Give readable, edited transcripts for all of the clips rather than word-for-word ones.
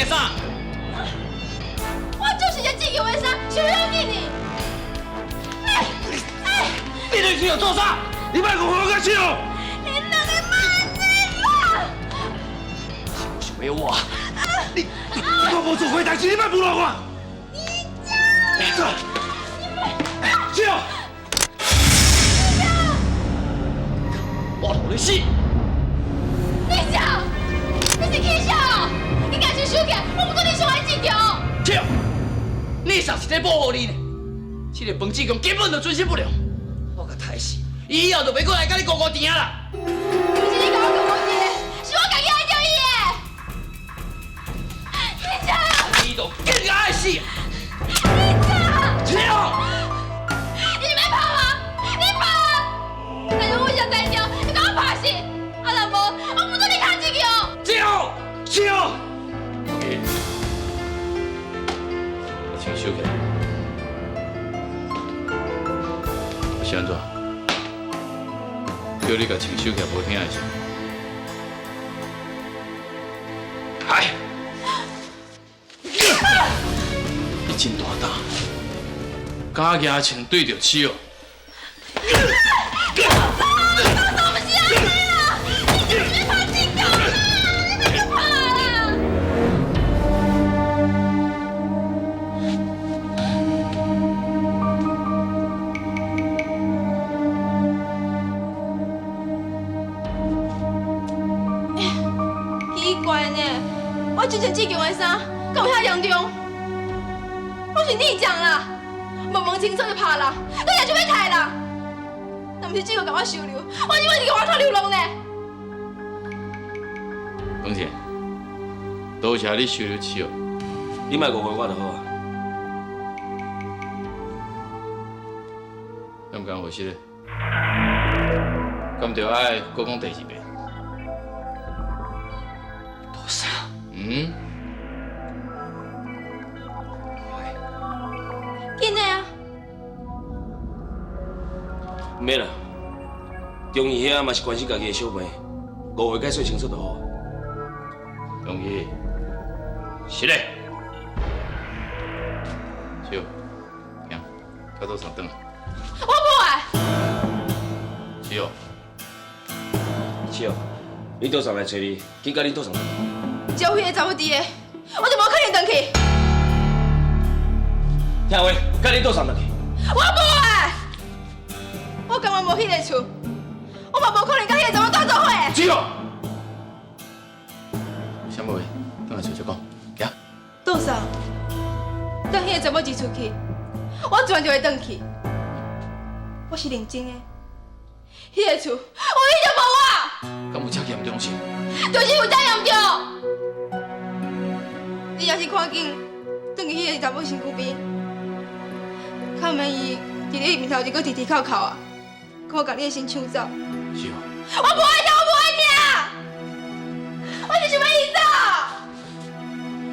的衫。我就是这志强的衫，想要紧呢。你对七做啥？你莫误会我佮七。你两个莫这啦！是想要我？你我无做过代志，你莫侮辱我。你走。七。我予你死！你讲，你是起笑？你敢是收起来，我不对你伤害志强。七，你啥是在保护你呢？这个彭志强根本就存心不良，我共杀死，以后就袂阁来佮你顾顾甜啦。不是你共我顾顾甜的，是我家己爱著伊的。你讲，你就更加爱死。你讲，七，你是欲拍吗？你拍，但是我想在场，你共我拍死，啊若无，我不准你敲志强。七，七，我穿收起来。是按怎？叫你共穿收起来，无听的是？哎！你真大胆，敢举枪对著七哦！我不是按呢啦，你就是欲拍志强啦，你别阁拍啦！奇怪呢，我之前志强的衫，敢有遐严重？我是逆讲啦，无问清楚就拍人，你也就欲杀人。若毋是志强共我收留，我以为是外口流浪呢。彭姐，多谢你收留七哦。你莫误会我就好啊。敢毋敢回实咧？敢著爱阁讲第二遍？多谢。嗯？紧的啊！毋免啦，中义兄嘛是关心家己的小妹，误会解释清楚就好。中义，是嘞。七，行，佮倒送转来。我无爱。七，七，你倒送来揣你，紧佮恁倒送转来。只要彼个查某伫的，我就无可能转去。听话，佮恁倒送转去。我无爱，我甘愿无彼个厝，我嘛无可能佮彼个查某住做伙。七，啥物话？转来厝再讲。行。倒送，等彼个查某一出去，我自然就会转去。我是认真的，彼个厝有伊就无我。敢有遮严重性？就是有遮严重。你若是看紧，转去彼个查某身躯边，较免伊伫你面头前阁提提扣扣啊，阁欲共你的心抢走。是哦。我无爱听，我无爱听，我就是欲伊走。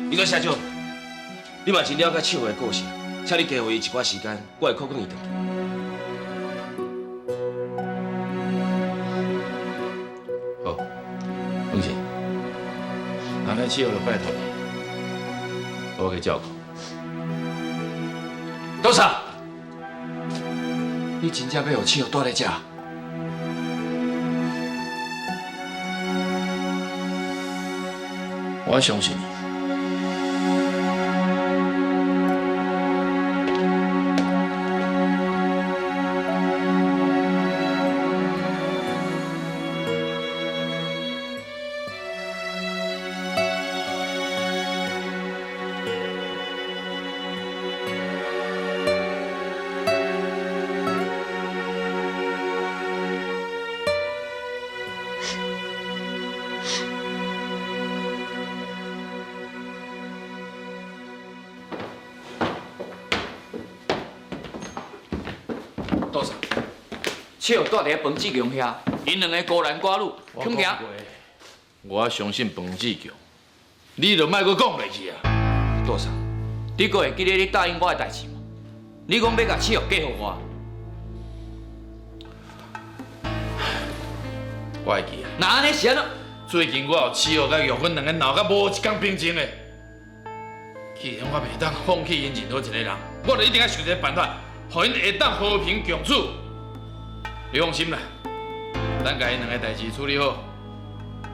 你阁社长，你嘛真了解七的个性，请你加予伊一寡时间，我会苦劝伊转去。好，放心，那咱七号就拜托你，我去照顾。多谢。你真正欲予七号蹛佇遮？我相信你。多谢。七号蹛佇彭志强遐，𪜶两个孤男寡女，恐惊。我相信彭志强，你就莫阁讲落去啊。多谢。你阁会记得你答应我的代志无？你讲欲共七号嫁予我。我会记啊。那按呢是按怎？最近我予七号佮玉芬两个闹甲无一工平静的，既然我袂當放棄𪜶任何一個人，我就一定愛想一個辦法，予𪜶會當和平共處。你放心啦，等共𪜶兩个代誌處理好，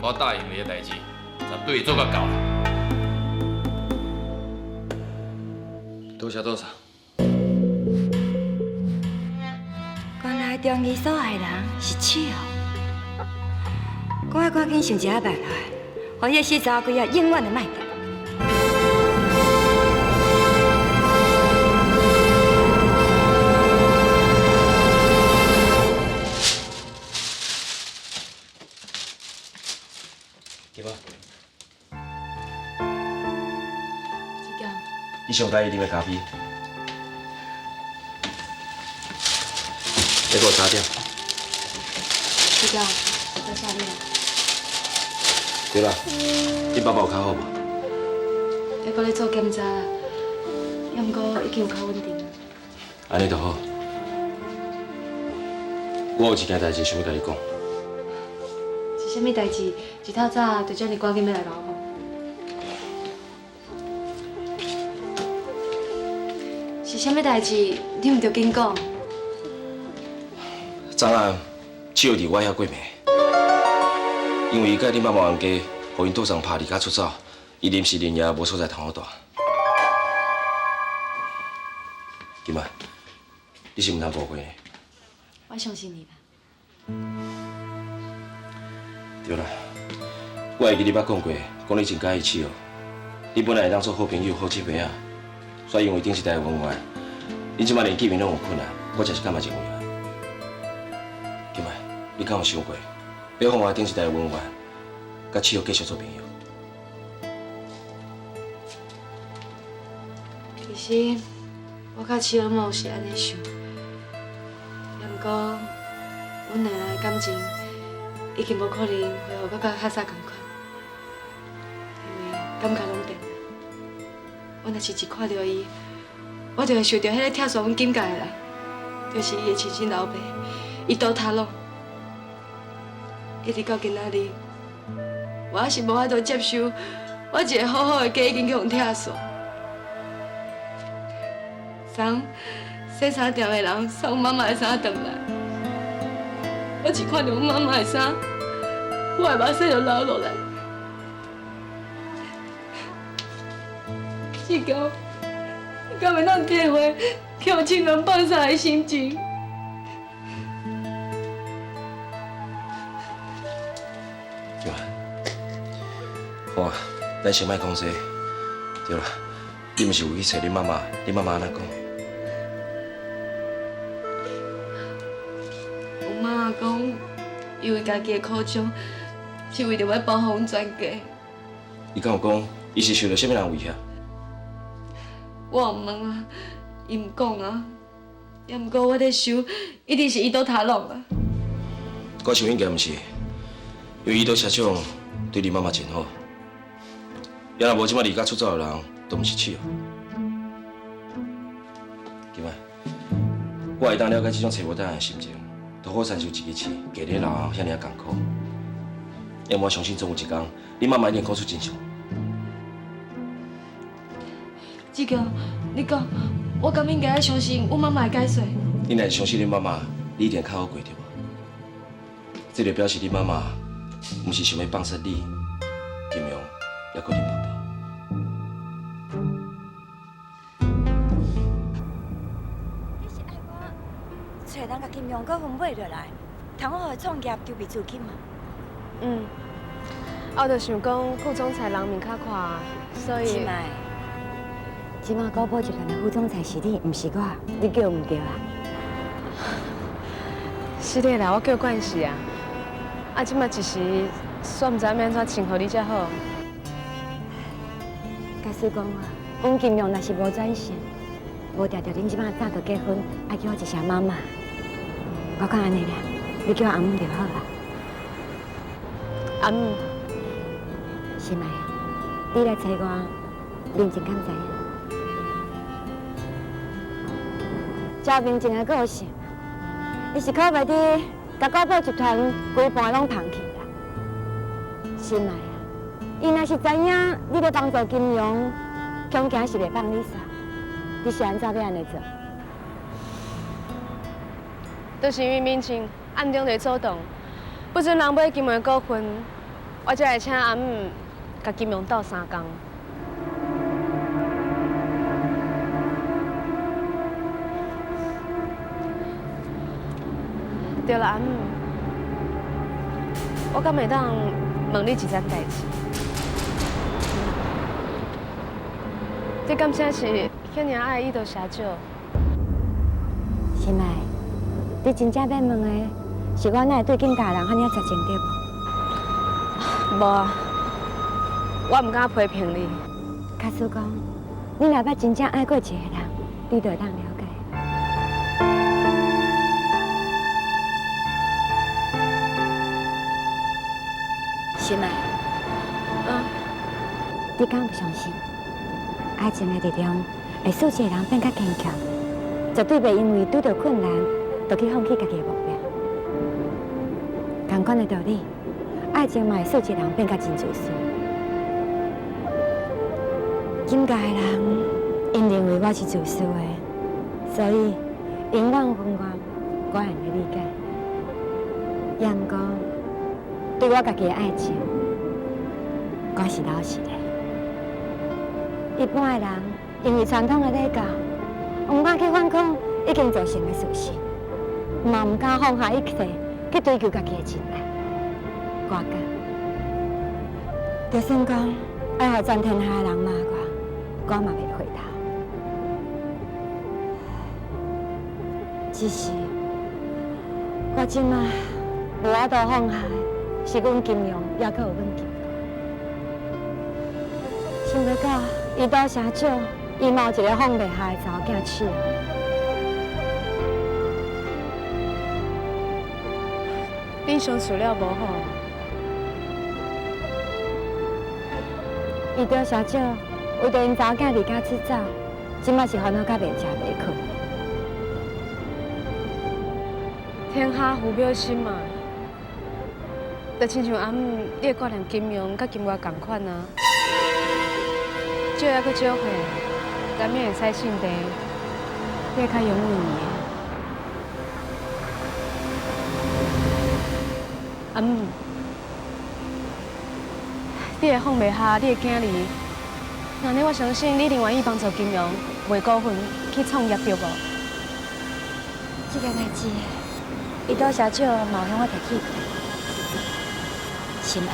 我答應你的代誌，絕對做甲到啦。多謝多謝。原來忠義所愛的人是笑，我愛趕緊想一下辦法，予彼個死查某鬼仔永遠都莫得。金仔，志强，你上佮意啉的咖啡？这个早点。志强，多谢你啦。对啦，你爸爸有较好无？还阁咧做检查啦，也毋过已经有较稳定啦。按呢就好。我有一件代誌想欲共你講。是啥物代誌？一透早就遮爾趕緊欲來共我講。是啥物代誌？你毋著緊講。昨暗只有佇我遐過暝，因為伊佮恁媽媽冤家，予𪜶賭場拍離家出走，伊臨時連夜無所在通好蹛。金仔，你是毋通誤會呢？我相信你啦。對啦，我會記你捌講過，講你真佮意試哦。你本來會當做好朋友、好姊妹仔，煞因為頂一代的恩怨，恁這擺連見面攏有困難，我真是感覺真遺憾。金仔，你敢有想過，欲放下頂一代的恩怨，佮試學繼續做朋友？其實我佮試學嘛有是按呢想，也毋過，阮兩个人的感情已經無可能恢復到佮較早仝款，因為感覺攏變了。我若是一看著伊，我就會想著彼個拆散阮感覺的人，就是伊的親生老爸，伊倒塔攏。一直到今仔日，我猶是無法度接受，我一個好好的家已經去予拆散。昨洗衫店的人送媽媽的衫轉來，我一看著阮媽媽的衫，我的目屎就流落來。志強，你敢會當體會予親人放殺的心情？對啊，好啊，咱先莫講這個。對啦，你毋是有去揣恁媽媽？恁媽媽按怎講？阮媽講，伊為家己的苦衷，是為著欲保護阮全家。伊敢有講，伊是受著啥物人威脅？我有問啊，伊毋講啊。也毋過我咧想，一定是伊倒頭弄啊。我想應該毋是，因為伊倒社長對你媽媽真好。也若無這擺離家出走的人，都毋是試學。金仔，我會當了解這種揣無答案的心情。都好親像一支刺，夾咧人遐爾仔艱苦。要我相信總有一天，你媽媽一定講出真相。志強，你講，我敢應該愛相信阮媽媽的解說？你若是相信恁媽媽，你一定較好過對無？這就表示恁媽媽毋是想欲放殺你、金陽，猶閣恁爸爸。你是愛我揣人共金陽閣分買落來，通好予創業籌備資金嗎？嗯，我就想講副總裁人面較闊，所以。是嘛？這馬高寶集團的副總裁是你，毋是我，你叫毋對啊？是的啦，我叫慣勢啊。啊，這馬一時煞毋知欲按怎稱呼你才好。假使講啊，阮金陽若是無轉性，無定定恁這馬早就結婚，愛叫我一聲媽媽。我講按呢啦，你叫我阿姆就好啦。阿姆。是咪啊？你來揣我，明靜敢知影？趙明靜的個性，伊是靠袂佇共高寶集團規盤攏捧去啦。是咪啊？伊若是知影你咧幫助金陽，恐惊是袂放你煞，你是按怎欲按呢做？就是因为民情暗中伫阻挡，不准人买金门股份，我才会请阿姆共金融斗相共。对啦，阿姆，我敢会当问你一件代志？你敢真是遐尔爱伊多谢少？心爱，你真正欲问的是我哪会对金家人遐尔绝情对无？无啊，我毋敢批评你。假使讲，你若捌真正爱过一个人，你就会当了解。心爱，你敢有相信，爱情的力量会使一个人变较坚强，绝对袂因为拄著困难，就去放弃家己的目标。仝款的道理，爱情嘛会使一个人变较真自私。金家的人，𪜶认为我是自私的，所以永远分我，我会用理解。也毋过，对我家己的爱情，我是老实的。一般的人因为传统的礼教，毋敢去反抗已经造成的事实，嘛毋敢放下一切去追求家己的真爱。我敢，就算讲爱予全天下的人骂我，我嘛袂回头。只是我这马无法度放下的，是阮金阳，犹阁有阮金国。想袂到伊多谢少，伊嘛有一个放袂下的查某囝试。恁相处了无好？伊多谢少，为著𪜶查某囝离家出走，这马是烦恼甲袂食袂睏。天下父母心嘛，就亲像阿姆，你会挂念金阳佮金外仝款啊。少犹阁少岁，难免会使性地，你会较容易伊的。阿姆，你会放袂下你的囝儿，那呢，我相信你一定愿意帮助金阳卖股份去创业，对无？这件代志，伊多谢少嘛有向我提起过。心爱，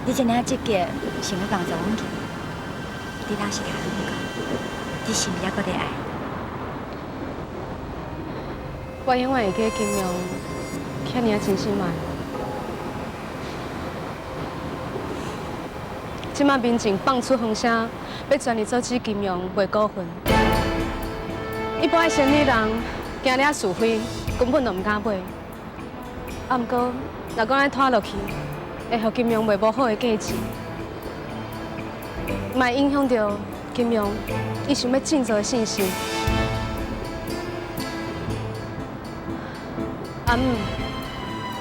你这尔积极，想欲帮助阮金，你老实共阮讲，你是毋是犹阁咧爱？我永远会记金阳遐尔真心爱。这马民政放出风声，欲全力阻止金阳卖股份。一般的生意人惊惹是非，根本就毋敢买。啊，毋过若讲按呢拖落去，会予金阳卖无好的价钱，嘛会影响著金阳伊想欲振作的信心。阿姆，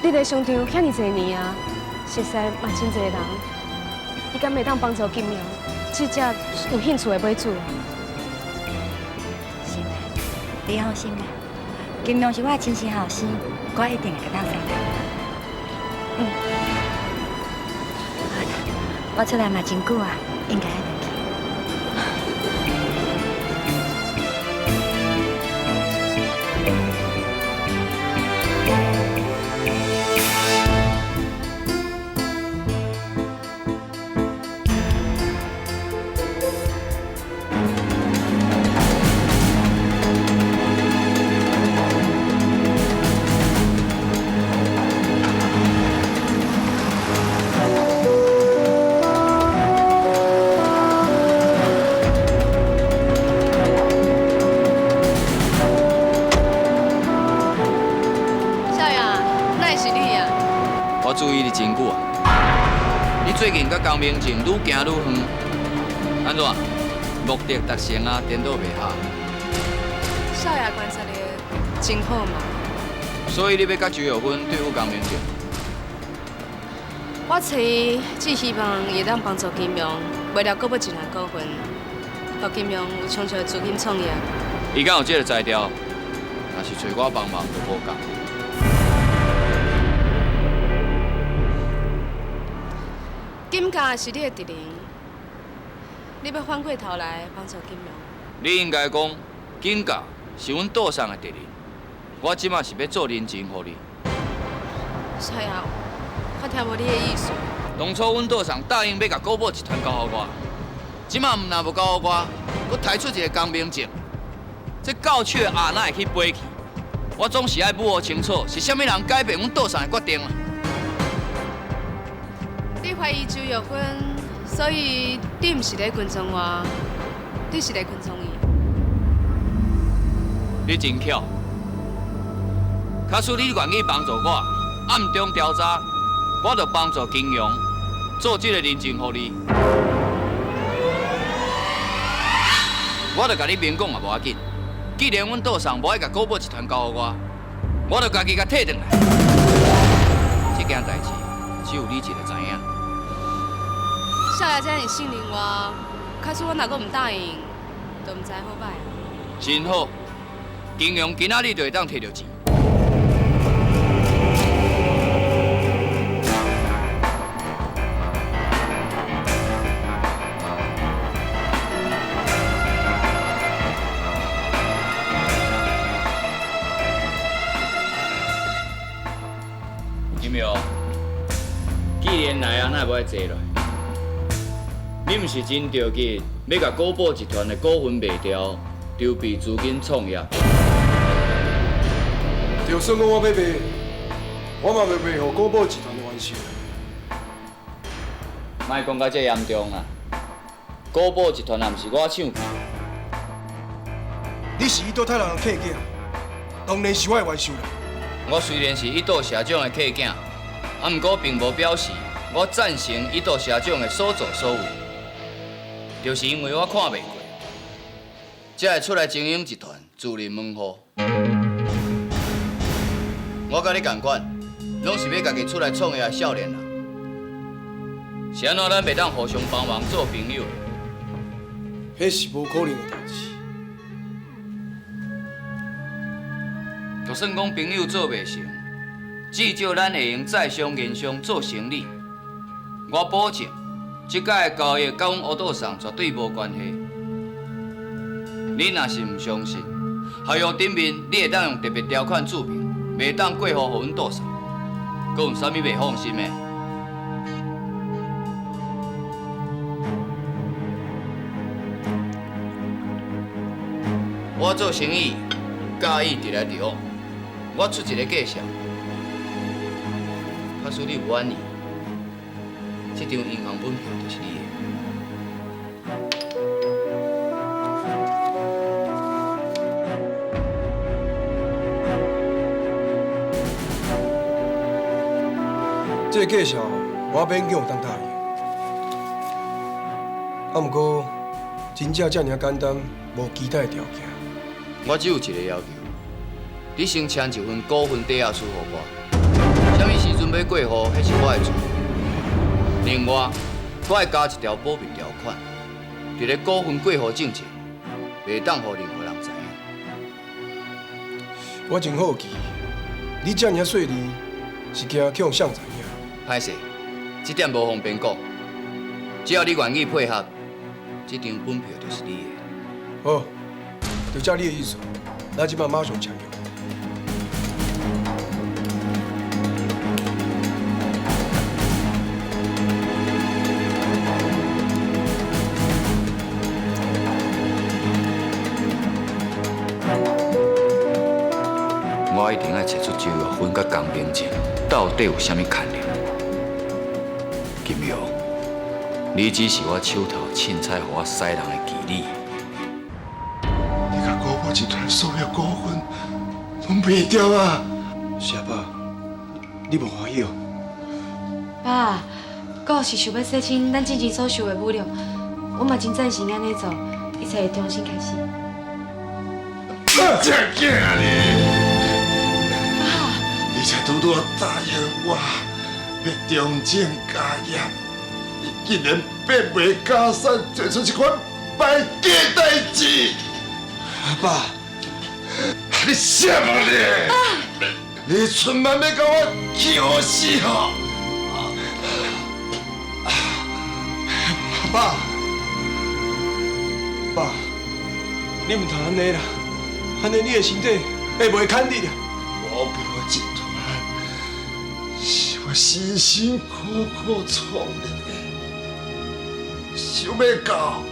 你佇商场遐尔济年啊，熟似嘛真济人。你敢会当帮助金阳，这只有兴趣的买主？心爱，你放心啦，金阳是我的亲生后生，我一定会共斗相共。好啦，我出来嘛真久啊，应该爱转去。我注意你真久啊！你最近佮江明静愈行愈远，按怎？目的达成啊，颠倒袂合。少爷观察力真好嘛。所以你欲佮周玉芬对付江明静？我揣伊只希望伊会当帮助金阳，卖了阁欲一篮股份，予金融有充足的资金创业。伊敢有这个才调？若是揣我帮忙，就无仝。金家是你的敌人，你欲反过头来帮助金融？你应该讲，金家是阮岛上的敌人。我这马是欲做人情予你。少爷，我听无你的意思。当初阮岛上答应欲共国宝集团交予我，这马毋但无交予我，阁提出一个江明正，这狗手的鸭哪会去飞去？我总是爱摸清楚，是啥物人改变阮岛上的决定啊！你怀疑周玉芬，所以你毋是咧跟踪我，你是咧跟踪伊。你真巧，假使你愿意帮助我，暗中调查，我就帮助金融做这个人情予你。我就共你明讲也无要紧。既然阮岛上无爱共国宝集团交予我，我就家己共提转来。这件代志只有你一个知影。少爷这尔信任我，假使我若阁毋答应，就毋知好歹。真好，金融今仔日就会当提著钱。金荣，既然来啊，哪会无爱坐落？你毋是真著急，欲共国宝集团的股份卖掉，筹备资金创业？就算讲我欲卖，我嘛袂卖予国宝集团的冤仇。莫讲甲这严重啦，国宝集团也毋是我抢去。你是伊倒太人的客囝，当然是我的冤仇啦。我虽然是伊岛社长的客囝，毋过并无表示我赞成伊岛社长的所作所为，就是因为我看袂过，才会出来经营集团，自立门户。我佮你仝款，拢是欲家己出来创业的少年人，是按怎咱袂当互相帮忙做朋友？彼是无可能的代志。就算讲朋友做袂成，至少咱会用在商言商做生意。我保证，这摆的交易佮阮乌岛上绝对无关系。你若是毋相信，合约顶面你会当用特别条款注明，袂当过户予阮岛上。阁有啥物袂放心的？我做生意，佮意直来直往。我出一个价钱，假使你有满意，这张银行本票就是你的。这个价钱我勉强有当答应，啊，毋过真正遮尔简单，无其他的条件。我只有一个要求。你先签一份股份抵押书予我，啥物时阵欲过户，彼是我的自由。另外，我会加一条保密条款，伫咧股份过户进前，袂当予任何人知影。我真好奇，你遮尔细腻，是惊去予谁知影？歹势，这点无方便讲。只要你愿意配合，这张本票就是你的。好，就照你的意思，咱这摆马上签约。我一定爱找出周玉芬佮江明正到底有啥物牵连。金玉，你只是我手头凊彩予我使人的妓女。你共国宝集团所有股份拢卖掉啊！谢爸，你无欢喜哦？爸，阁是想欲洗清咱之前所受的侮辱，我嘛真赞成按呢做，一切会重新开始。这囝呢？你才拄拄答应我欲重整家业，你竟然变卖家产，做出这款办假代志。爸，你啥物你？你春晚欲共我气予死吼！爸，爸，你毋通按呢啦，按呢你的身体会袂堪得啦。我无集团是我辛辛苦苦创立的，想欲到，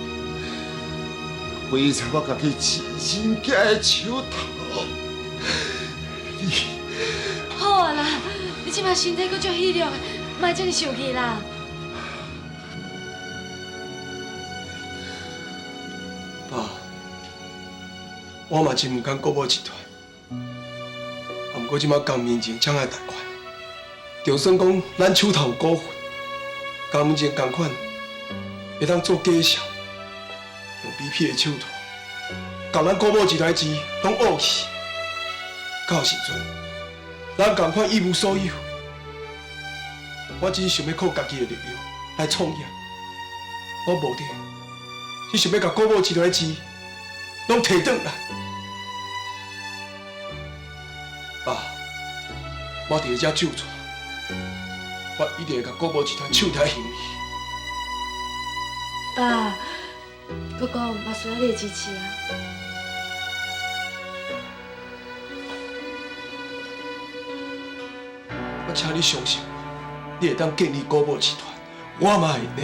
废在我家己亲身举的手头。你好啊啦，你这摆身体阁足虚弱，莫这么生气啦。爸，我嘛真毋甘国宝集团，啊，毋过这摆江明静抢来贷款，就算讲咱手头有股份，江明静仝款会当做假账，用比屁的手段，共咱国宝集团的钱拢挖去，到时阵咱仝款一无所有。我只是想欲靠家己的力量来创业，我无的。只想欲共国宝集团的钱拢提转来。爸，我伫遮咒诅，我一定会共国宝集团手提行李。爸，哥哥嘛需要你的支持啊。我请你相信我，你会当建立国宝集团，我嘛会用的。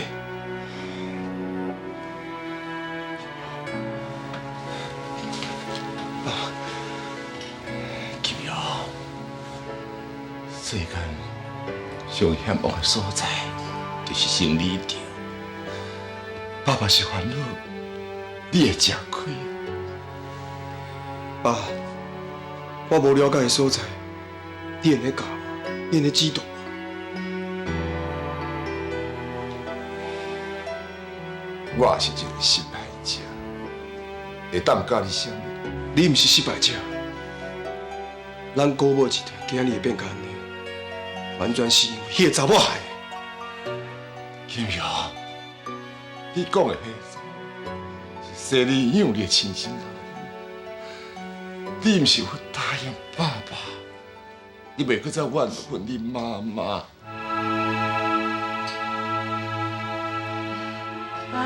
金瑶，世间上险恶的所在，就是生理场。爸爸是烦恼，你会吃亏。爸，我无了解的所在，你会咧教我，你会咧指导我。我也是一个失败者，会当教你啥物？你毋是失败者，咱国宝集团今仔日会变甲按呢，完全是因为彼个查某害的。金瑶，你讲的彼个查某是生你养你的亲生老母，你毋是有答应爸爸，你袂阁再怨恨你妈妈。爸，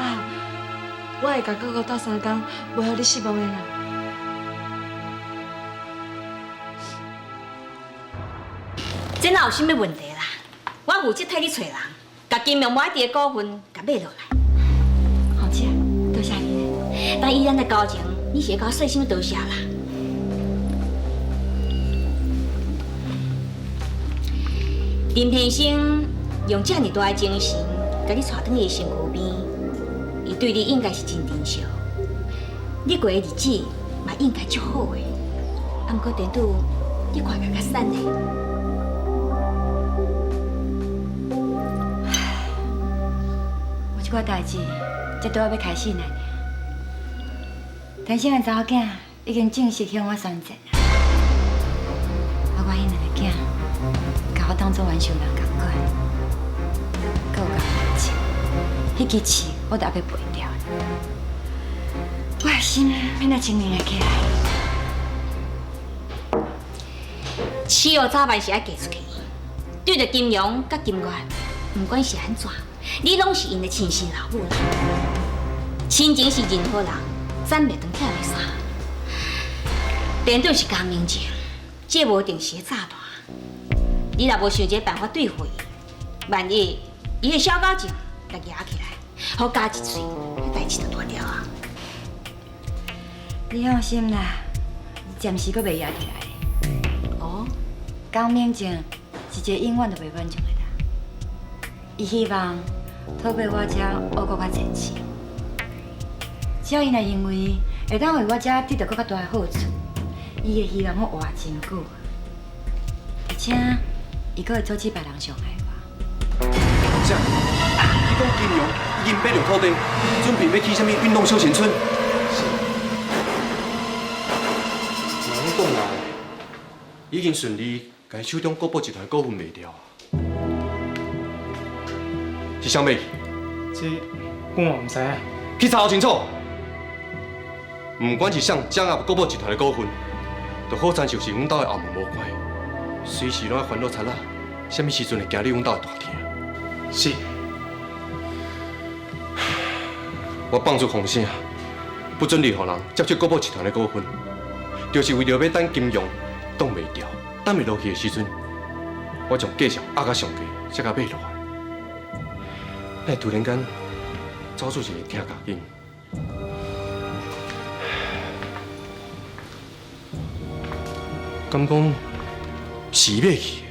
我会共哥哥斗相共，袂予你失望的啦。这哪有啥物问题啦？我负责替你揣人，共金荣无爱伫的股份共买落来。凤姐，多谢你。但以咱的交情，你是会共我说啥物多谢啦？林先生用这尔大的精神，共你带转伊的身躯边，伊对你应该是真珍惜。你过的日子嘛应该足好的。啊，毋过店长，你看起来较散咧。有一寡代志，才拄仔欲开始尔。天生的查某囝已经正式向我宣战啊！啊，我彼两个囝，共我当作冤仇人仝款，阁有共我还钱，彼支刺我都犹欲拔掉。我的心免来清明会起来。刺哦，早晚是爱嫁出去。对著金荣佮金月，不管是按怎，你拢是𪜶的亲生老母啦。亲情是任何人斩袂断、拆袂散。店长是江明静，这无定是个诈团。你若无想一个办法对付伊，万一伊的小狗症共压起来，予咬一喙，彼代志就大条啊！你放心啦，暂时阁袂压起来。哦，江明静是一个永远都袂满足的人，伊希望透过我这学阁较济钱。只要伊若认为会当为我这得到阁较大的好处，伊会希望我活真久。而且，伊阁会阻止别人伤害我。啥？你讲金融已经买著土地，准备欲起啥物运动休闲村？是。人讲啦，已经顺利共手中国宝集团股份卖掉啊。是啥物？这我嘛毋知影。去查清楚。不管是啥掌握国宝集团的股份，就好亲像是阮兜的后门无关，随时拢爱烦恼贼仔，啥物时阵会行入阮兜的大厅。是。我放出风声，不准任何人接触国宝集团的股份，就是为著欲等金融挡袂牢、挡袂落去的时阵，我将价钱压甲上低，才共买落来。哪会突然间走出一个听价金？敢讲是伊买去的？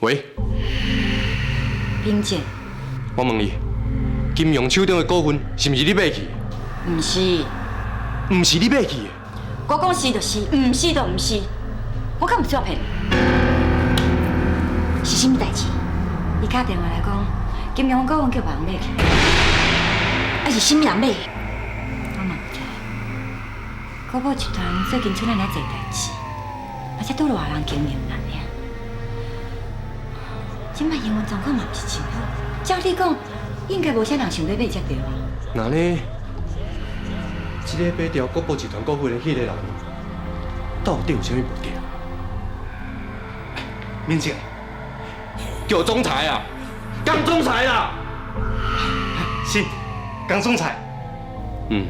喂，平静，我问你，金融手中的股份是毋是你买去的？毋是，毋是你买去的。我讲是就是，毋是就毋是，我敢有诈骗？是啥物代志？伊敲电话来讲，金融股份叫别人买去，啊是啥物人买的？我嘛毋知。国宝集团最近出了遮济代志，而且拄落外人经营难尔。这摆营运状况嘛毋是真好，照理讲，应该无啥人想欲买才对啊。那呢，这个买掉国宝集团股份的彼个人，到底有啥物目的？明哲，叫总裁啊，江总裁啦。是，江总裁。嗯，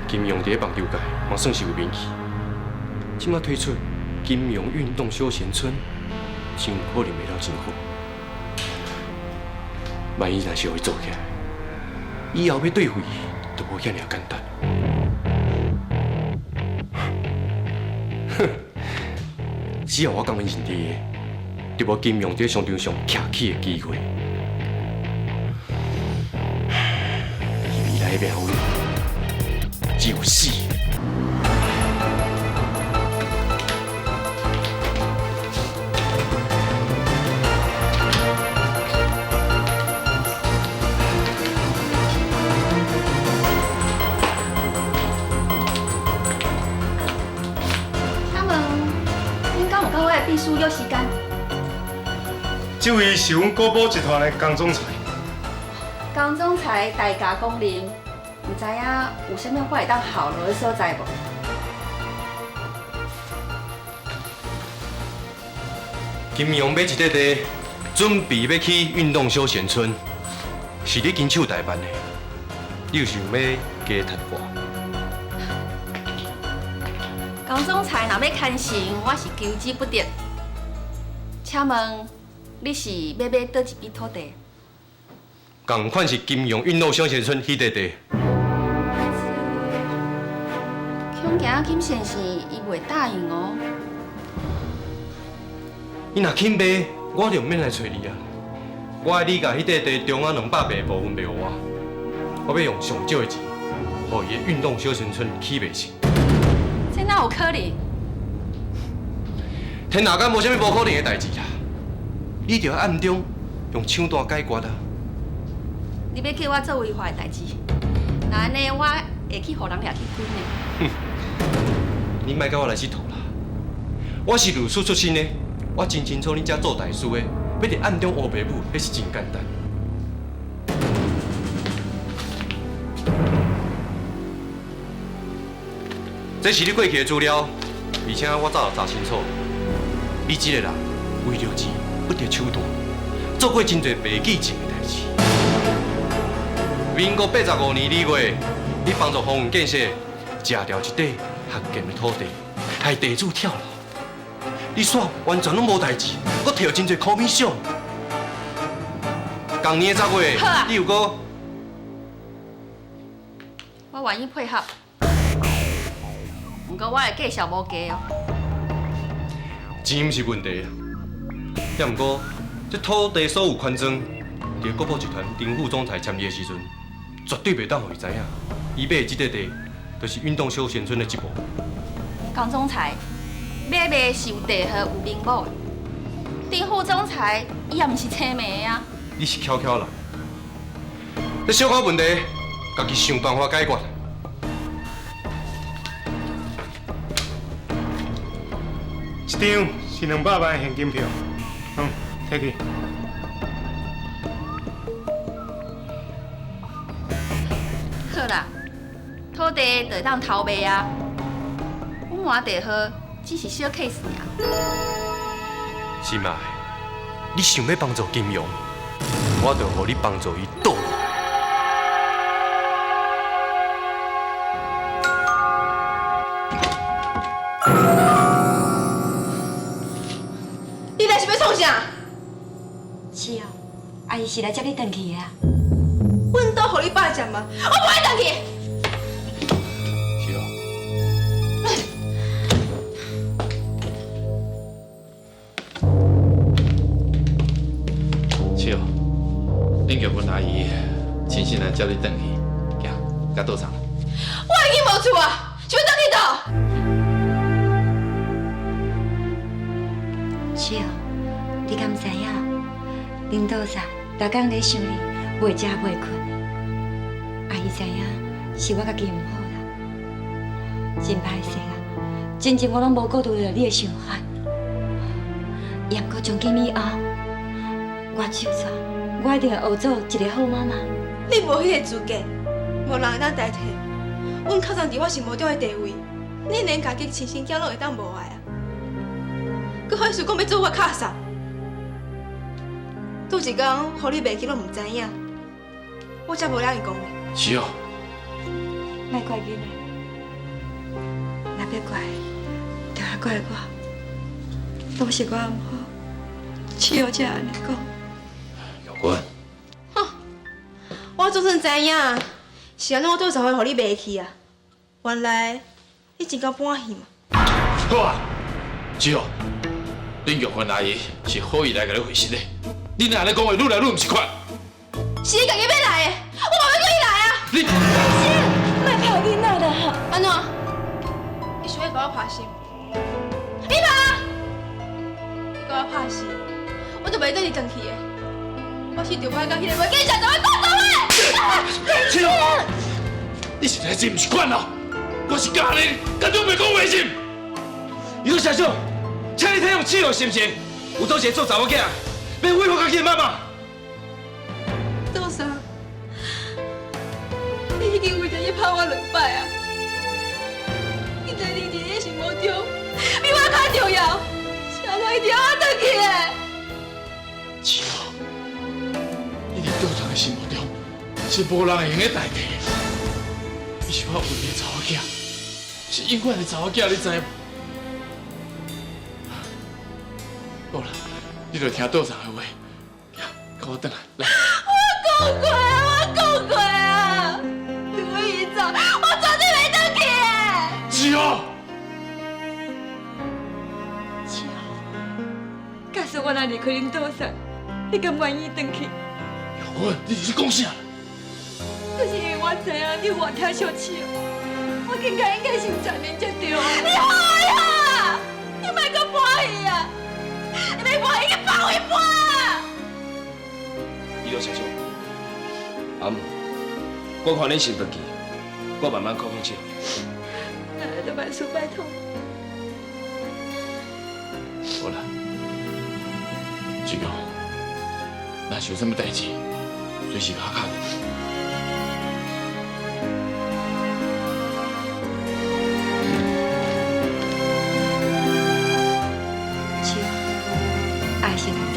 金融伫咧棒球界嘛算是有名气，这摆推出金融运动休闲村，真有可能卖了真好。万一若是予伊做起来，以后欲对付伊，就无遐尔简单。哼，只要我甘愿认伫的，就无金融伫商场上徛起的机会。伊未来的命运只有死。请问，恁敢有佮我的秘书约时间？这位是阮国宝集团的江总裁。江总裁大驾光临，毋知影有啥物我会当效劳的所在无？金融买一块地，准备欲去运动休闲村，是你亲手代办的，你有想欲加谈话？江总裁若欲牵成，我是求之不得。请问你是欲买佗一笔土地？仝款是金融运动休闲村彼块地。恐惊金先生伊袂答应哦。伊若肯卖，我就毋免来揣你啊。我爱你共彼块地中央200坪的部分卖予我，我欲用上少的钱，予伊的运动休闲村起袂成。这哪有可能？天下间无啥物无可能的代志啦，你著暗中用手段解决啊。你欲叫我做违法的代志，那按呢我会去予人掠去关的。哼，你莫共我来𨑨迌啦！我是律师出身的，我真清楚恁遮做大事的，欲伫暗中乌白舞，彼是真简单。这是你过去的资料，而且我早就查清楚，你这个人为著钱不择手段，做过真济袂记情的代志。民国85年2月，你帮助丰原建设食掉一块学建的土地，害地主跳楼，你煞完全拢无代志，阁摕到真济苦米赏。仝年的10月，你又阁，我愿意配合，毋过我的价数无低哦。钱毋是问题啊，也毋过这土地所有权状，伫国宝集团丁副总裁签字的时阵，绝对袂当予伊知影，伊买的这块地，就是运动休闲村的一部分。江总裁，买卖是有地号有名簿的，丁副总裁伊也毋是青梅的啊。你是巧巧人，这小可问题，家己想办法解决。一张是200万现金票，嗯，提去。好啦，土地就会当偷卖啊。阮换地号只是小 case 尔。心爱，你想欲帮助金庸，我就予你帮助伊倒落。你来是欲创啥？是哦，阿姨是来接你转去的啊。阮都予你百针啊，我无爱转去。是哦。是哦，恁玉芬阿姨亲身来接你转去，行，佮倒送。我已经无厝啊，是欲转去佗？是哦，你敢知影？恁倒送，逐工咧想你，袂食袂睏。阿姨知影是我家己毋好啦，真歹势啦。真正我拢无顾虑著你的想法。也毋过从今以后，我手煞，我一定会学做一个好妈妈。你无彼个资格，无人会当代替。阮较早伫我心目中的地位，你连家己亲生囝拢会当无爱啊！阁好意思讲欲做我敲捒？拄一工，予你袂记拢毋知影，我才无了伊讲呢。是哦。莫怪囡仔，若欲怪，就爱怪我，拢是我毋好，七号才按呢讲。玉芬。哼，我总算知影，是按怎我倒才会予你袂去啊？原来你真够搬戏嘛！好啊，七号，恁玉芬阿姨是好意来共你回信的。你若按呢讲话，愈来愈毋是款。是你家己欲来的，我嘛欲阁伊来啊！你，莫拍囡仔啦！按怎？你想欲共我拍死？你拍！你共我拍死，我就袂缀你转去的。我是著爱佮彼个袂见相，就欲赶走的。七号，你实在真毋是款哦！我是教你，敢都袂讲话是？伊说社长，请你体谅七号心情，有倒一个做查某囝，欲恢复家己的妈妈。杜桑，你已经为著伊拍我两摆啊！现在你伫你心目中比我较重要，是按怎一定要我转去的？七号，你伫杜桑的心目中是无人会用得代替的。你是我唯一的查某囝，是永远的查某囝，你知无？好啦，你就听杜桑的话，佮我转来，来。我讲过啊，我讲过啊，除非伊走，我绝对袂转去的。七号，七号，假使我若离开恁杜桑，你敢愿意转去？玉芬，你是讲啥？就是因为我知影你偌疼惜七号，我更加应该先正面才对。你好啊，你莫阁搬戏啊！你欲搬戏，你放位搬啊！伊罗社长，阿姆，我看恁先转去，我慢慢靠近七号。那就万事拜托。好啦，志强，若是有啥物代志，随时共我敲电话。七号，阿先来走。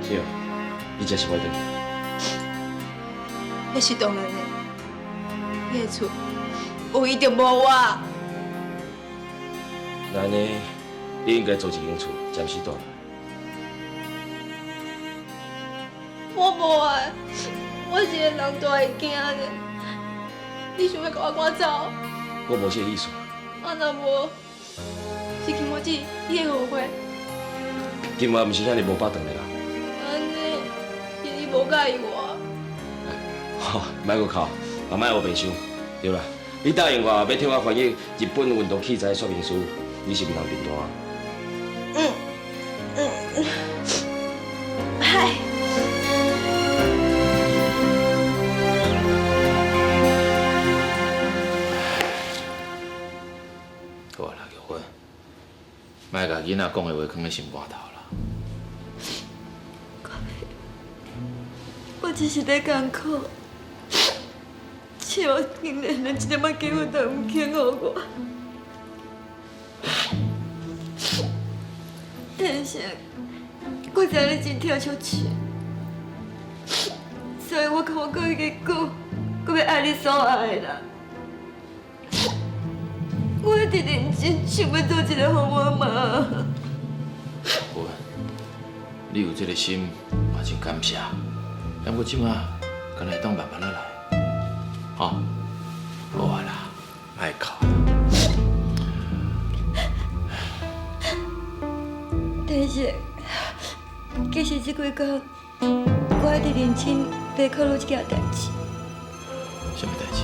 七号，你这是欲转去？彼是当然的，彼个厝有伊就无我。那按呢，你应该租一间厝，暂时蹛。我无爱，我是个人大会惊的。你想欲共我赶走？我无这个意思。啊，若无，是金花姊，你会后悔？金花毋是遐尔无巴掌的啦。按呢，是你无佮意我。吼，莫阁哭，嘛莫乌白想，对啦。你答应我，欲替我翻译日本运动器材说明书，你是毋通变单。嗯嗯，嗨。共囡仔讲的话囥咧心肝头啦。我只是咧艰苦，试我竟然连一点仔机会都毋肯予我。但是，我知你真疼惜试，所以我感觉阁会久，阁欲爱你所爱的人。我一直认真想欲做一个好妈妈。好，你有这个心，嘛真感谢。不过这马，敢若会当慢慢仔来，吼，好啊啦，莫哭。但是，其实这几工，我一直认真在考虑这件代志。啥物代志？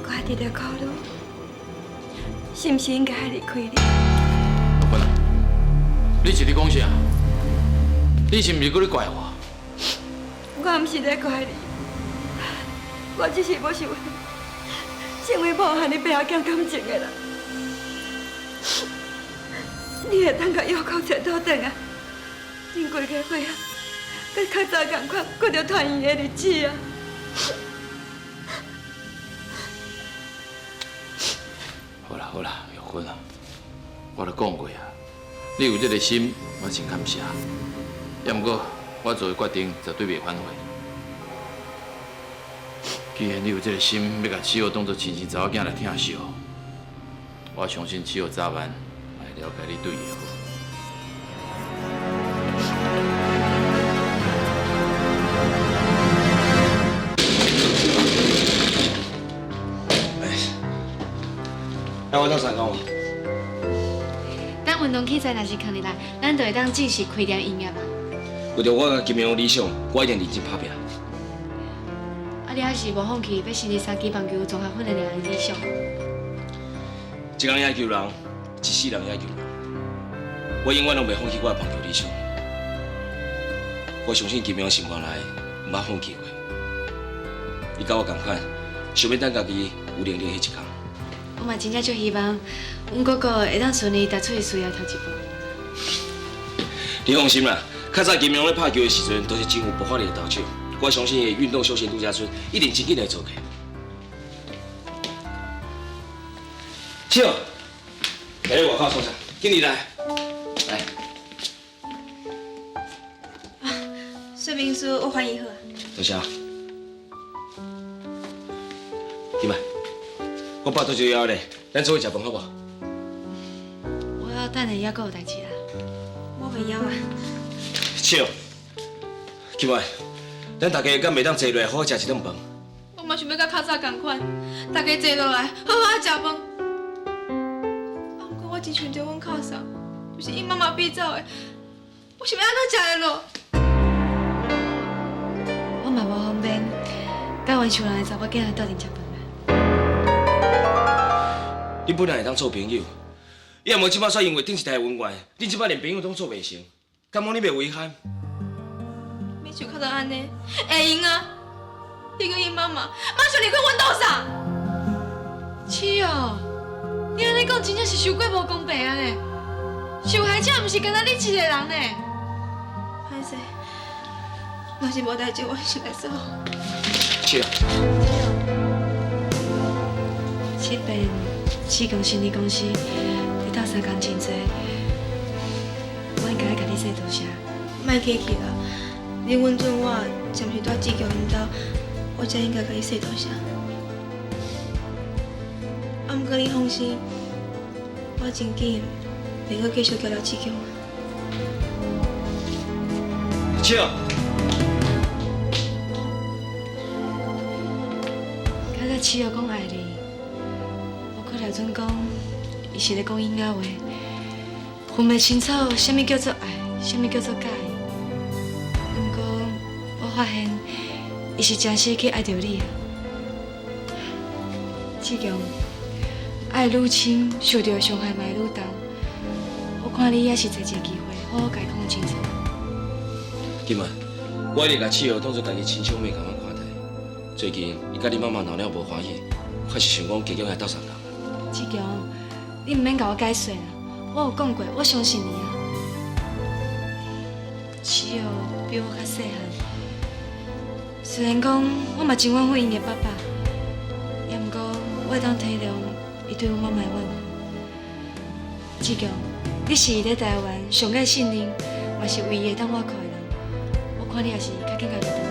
我一直在考虑，是毋是应该离开你？玉芬，你是咧讲啥？你是毋是阁咧怪我？我毋是咧怪你，我只是无想成为无限你背后讲感情的人。你会当共药膏揣倒转来，恁规家伙仔，佮较早仝款过著团圆的日子啊！好啦好啦，玉芬啊，我都讲过啊，你有这个心，我真感谢。也毋过，我做的决定绝对袂反悔。既然你有这个心，欲共七号当作亲生查某囝来疼惜，我相信七号早晚会了解你对伊的好。哎，我当三工无？等运动器材若是囥入来，咱就会当正式开店营业啊。为著我佮金阳理想，我一定认真拍拼。啊，你还是无放弃欲成立三支棒球综合训练营的理想？一工爱求人，一世人也爱求人。我永远拢袂放弃我的棒球理想。我相信金阳心肝内毋捌放弃过。伊佮我仝款，想欲等家己有能力彼一天。我嘛真正足希望，阮哥哥会当顺利踏出伊事业头一步。你放心啦，较早金阳咧拍球的时阵，都是真有爆发力的投手。我相信伊的运动休闲度假村一定真紧会做起。笑，来外口创啥？紧入来，来。说明书我翻译好。多谢。进来，我腹肚就枵咧，咱做伙食饭好无？我要等下犹阁有代志啦。我袂枵啊。笑，金爱，咱大家敢袂当坐落来好好食一顿饭？我嘛想欲佮较早仝款，大家坐落来好好食饭。啊，毋过我真想著阮靠送，就是𪜶妈妈逼走的，我是欲按怎食会落？我嘛无方便，佮阮厝内的查某囝斗阵食饭啦。你本来会当做朋友，也无这摆煞因为顶一代的恩怨，你这摆连朋友拢做袂成，敢讲你袂遗憾？欲像较早按呢，会用啊！你佮𪜶妈妈马上离开阮兜啥？是哦，你按呢讲真正是伤过无公平啊呢！受害者毋是干焦你一个人呢。歹势，若是无代志，我先来走。是啊。这边志强心理公司，你斗相共真济，我应该共你说多谢。莫客气啦，你允准我暂时蹛志强𪜶兜，我才应该共你说多谢。啊，毋过你放心，我真紧袂阁继续交流志强啊。笑。较早七号讲爱你，无可能准讲，伊是咧讲囡仔话，分袂清楚啥物叫做爱，啥物叫做佮意。毋过我发现，伊是真实去爱著你啊。志强，爱愈深，受著的伤害嘛会愈重。我看你也是借一个机会，好好共伊讲清楚。金爱，我一直共七号当作家己亲兄妹仝款看待，最近伊佮你媽媽鬧了無歡喜，我是想講加減來鬥相共。志強，你毋免共我解釋啦，我有講過，我相信你啊。只有比我較細漢，雖然講我嘛真怨恨𪜶的爸爸，也毋過我會當體諒伊對阮媽媽的怨恨。志強，你是伊佇台灣上愛信任，嘛是唯一會當倚靠的人，我看你也是較緊共伊轉來。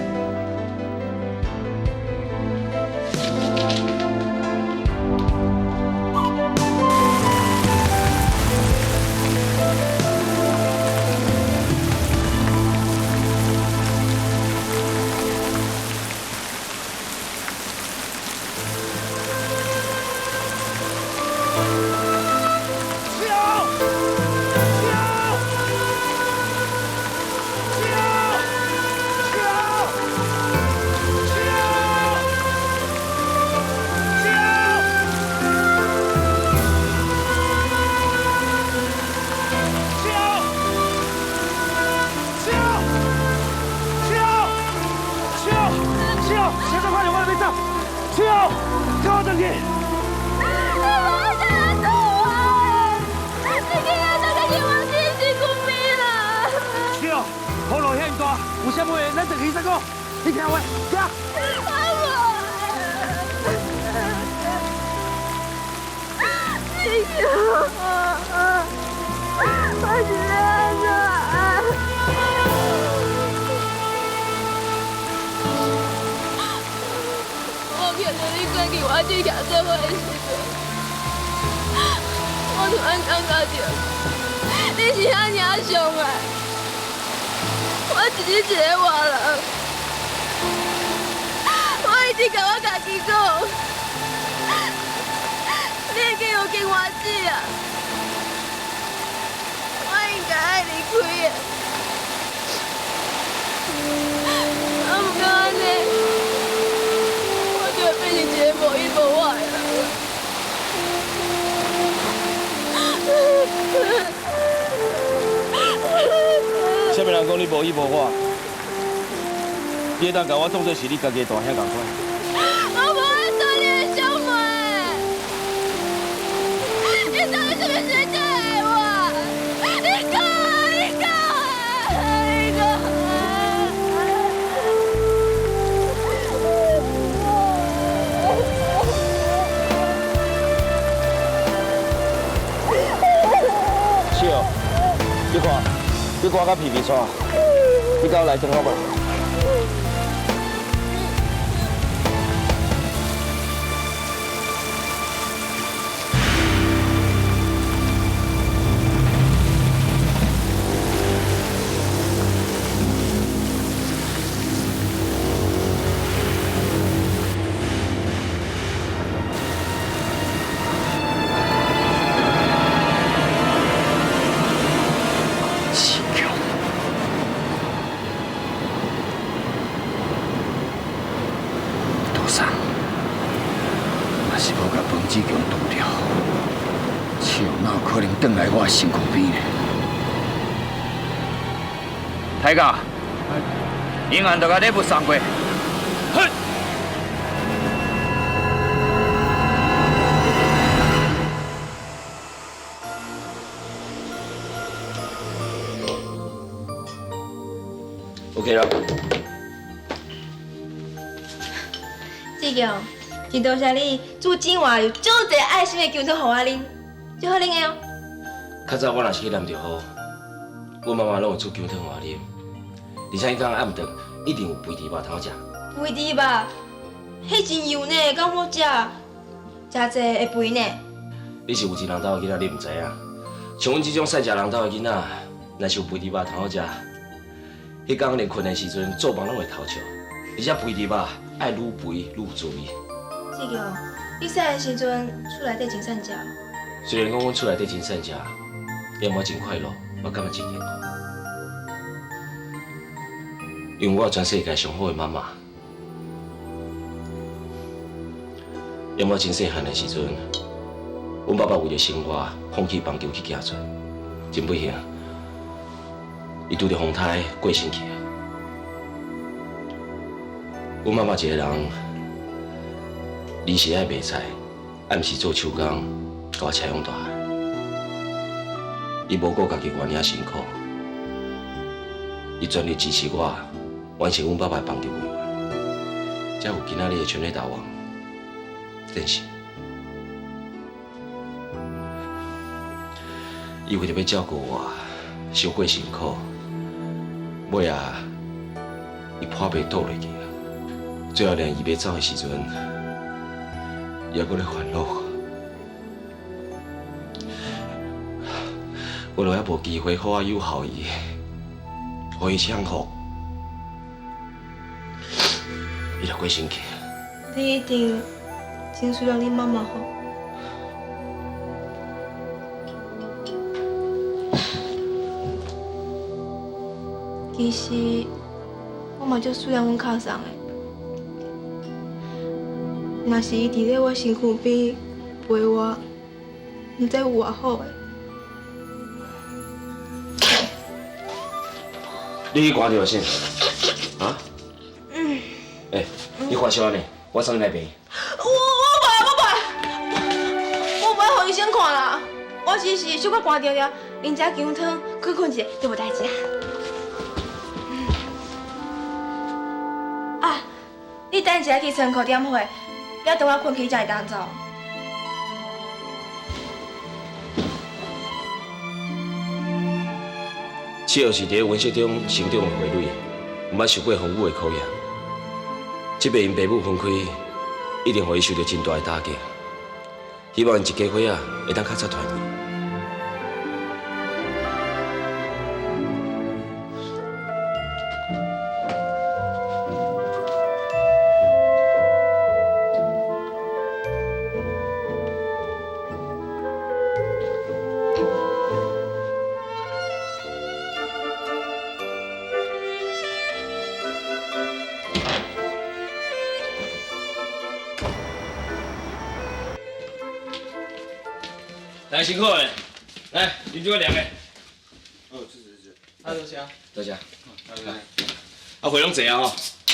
啥物人講你無依無我？你會當共我當作是你家己的大兄仝款。我無愛做你的小妹，你到底是毋是真愛我？你講啊！你講啊！你講啊！笑，你看。你看甲皮皮剉，你佮我来轉好無？身躯边呢？大家，永安就共礼物送过。OK 啦。志强，真多谢你煮真活又足济爱心的姜汤予我啉，足好啉的哦。较早我若是去淋著雨，阮媽媽攏會煮薑湯予我啉，而且彼工暗頓一定有肥豬肉通好食。肥豬肉，彼真油呢，敢好食？食濟會肥呢。你是有錢人兜的囡仔，你毋知影。像阮這種善食人兜的囡仔，若是有肥豬肉通好食，彼工連睏的時陣做夢攏會偷笑。而且肥豬肉愛愈肥愈有滋味。志強，你細漢時陣厝內底真善食。雖然講阮厝內底真善食。也我真快樂，我感覺真幸福，因為我有全世界上好的媽媽。因我真細漢的時陣，阮爸爸為著生活，放棄棒球去行船，真不幸，伊拄著風颱過身去啊。阮媽媽一個人臨時愛賣菜，暗時做手工，共我車養大漢。伊無顧家己偌爾辛苦，伊全力支持我完成阮爸爸的棒球遺願，才有今仔日的全壘打王。真是，伊為著欲照顧我，傷過辛苦，尾仔伊破病倒落去啊！最後連伊欲走的時陣，伊猶閣咧煩惱我。我都猶無機會好好友好伊，予伊享福，伊就過身去。你一定真思念你媽媽吼？其實我嘛足思念阮靠送的，若是伊佇咧我身軀邊陪我，毋知有偌好的。你去寒著先，啊？嗯。欸，你發燒呢？我送你來病院。我無愛予醫生看啦，我只是小可寒著著，啉一下薑湯，睏睏一下就無代誌啊。啊，你等一下去倉庫點貨，了等我睏起才會當走。七號是佇咧溫室中成長的花蕊，毋捌受過風雨的考驗。這擺𪜶爸母分開，一定予伊受著真大的打擊。希望𪜶一家伙仔會當較早團圓。來辛苦了，來啉這個涼的。哦，謝謝謝謝。啊，多謝。多謝。啊，貨攏濟啊吼。對。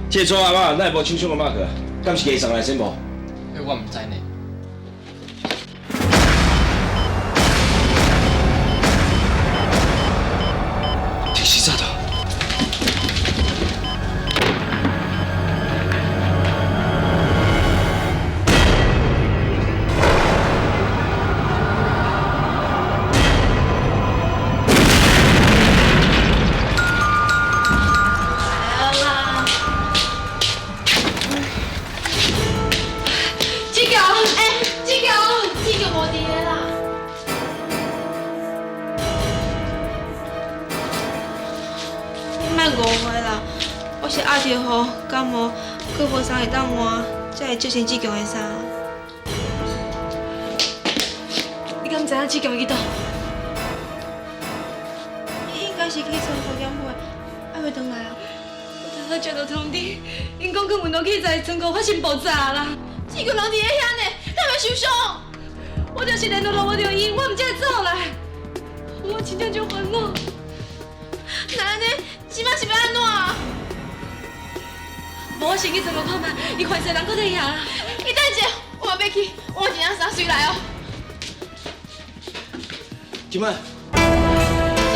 這個組阿媽，哪會無手上的馬克？敢是加送來先無？彼我毋知呢。定時炸彈。感冒，阁无衫会当换，才会折成志强的衫。你敢知影志强去佗？伊应该是去仓库点货，还袂转来啊。我拄仔接到通知，𪜶讲去运动器材仓库发生爆炸啦。志强人伫咧遐呢，敢会受伤？我就是联络都无著伊，我毋才会走来。我真正足烦恼。那按呢，这摆是欲按怎啊？无，我先去仓库看觅，伊番势人阁伫遐。你等者，我嘛欲去，我一领衫随来哦。金曼，志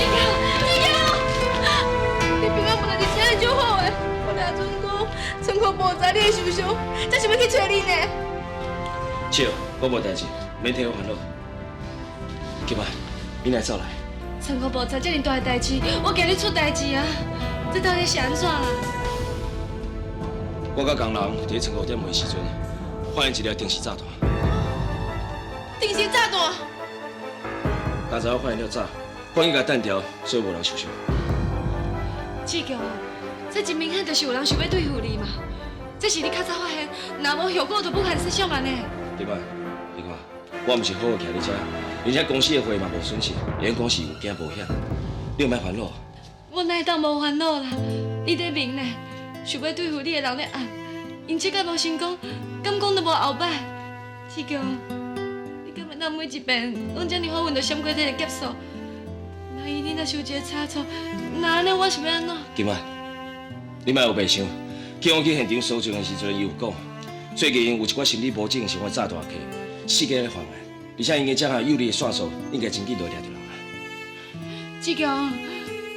强，志强，你平安无代志真系足好的，我听阵讲仓库爆炸，你会受伤，才想欲去揣你呢。笑，我无代志，免替我烦恼。金曼，你哪会走来？仓库爆炸这尔大的代志，我惊你出代志啊！这到底是按怎啦？我佮工人伫咧仓库点货时阵，发现一粒定时炸弹。定时炸弹？刚才我发现了早，赶紧共弹掉，所以无人受伤。志强，这真明显就是有人想欲对付你嘛。这是你较早发现，若无后果就不堪设想按呢。对吧？你看，我毋是好好徛伫遮，而且公司的货嘛无损失，会用讲是有惊无险，你莫烦恼。我哪会当无烦恼啦？你伫明呢？想欲对付你的人咧按，𪜶这个无成功，敢讲都无后摆。志强，你敢会当每一遍拢遮尔好运就闪过这个劫数？万一你若受一个差错，那按呢我是欲按怎？金曼，你莫乌白想，去我去现场搜证的时阵，伊有讲，最近有一寡心理无正常的诈大客，四界咧犯案，而且𪜶的这项有力的线索，应该真紧就会掠著人啊。志强，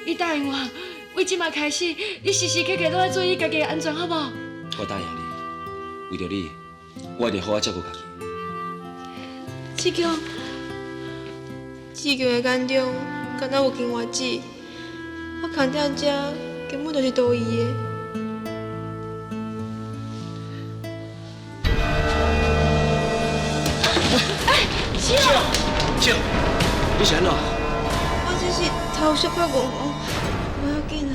你答应我，为这马开始，你时时刻刻都爱注意家己的安全，好无？我答应你，为著你，我一定好好照顾家己。志强，志强的眼中，敢若有金外子，我囥伫遮根本就是多余的。哎，小，小，你是按怎？我只是头小可戆戆，无要紧啊。